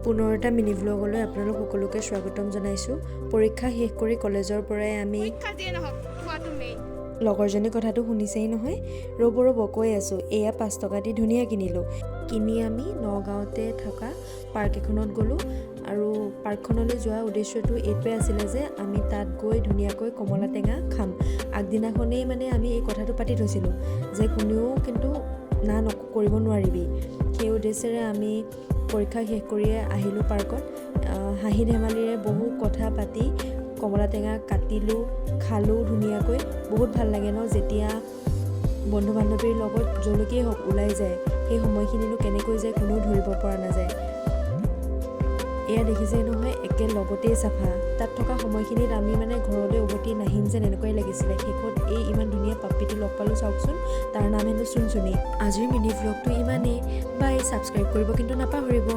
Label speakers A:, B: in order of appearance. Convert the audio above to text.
A: পুনৰ এটা মিনি ভ্লগলৈ আপোনালোক সকলোকে স্বাগতম জনাইছোঁ। পৰীক্ষা শেষ কৰি কলেজৰ পৰাই আমি
B: পৰীক্ষা যিয়ে নহওক, খোৱাটো মেইন।
A: লগৰজনীৰ কথাটো শুনিছেই নহয়। ৰ'ব ৰ'ব, কৈ আছোঁ। এয়া 5 টকা দি ধুনীয়া কিনিলোঁ। কিনি আমি নগাঁৱতে থকা পাৰ্ক এখনত গ'লোঁ আৰু পাৰ্কখনলৈ যোৱা উদ্দেশ্যটো এইটোৱে আছিলে যে আমি তাত গৈ ধুনীয়াকৈ কমলা টেঙা খাম। আগদিনাখনেই মানে আমি এই কথাটো পাতি থৈছিলোঁ যে কোনেও কিন্তু না কৰিব নোৱাৰিবি। সেই উদ্দেশ্যেৰে আমি পৰীক্ষা শেষ কৰিয়ে আহিলোঁ পাৰ্কত। হাঁহি ধেমালিৰে বহু কথা পাতি কমলা টেঙা কাটিলোঁ, খালোঁ ধুনীয়াকৈ। বহুত ভাল লাগে ন, যেতিয়া বন্ধু বান্ধৱীৰ লগত য'লৈকেই হওক ওলাই যায়, সেই সময়খিনিনো কেনেকৈ যায় কোনেও ধৰিব পৰা নাযায়। এয়া দেখিছেই নহয়, একে লগতেই চাফা। তাত থকা সময়খিনিত আমি মানে ঘৰলৈ উভতি নাহিম যেন এনেকুৱাই লাগিছিলে। শেষত এই ইমান ধুনীয়া পাপ্পিটো লগ পালোঁ, চাওকচোন। তাৰ নাম হেনো চুনচুনি। আজিৰ মিনি ভ্লগটো ইমানেই। বাই। ছাবস্ক্ৰাইব কৰিব কিন্তু নাপাহৰিব।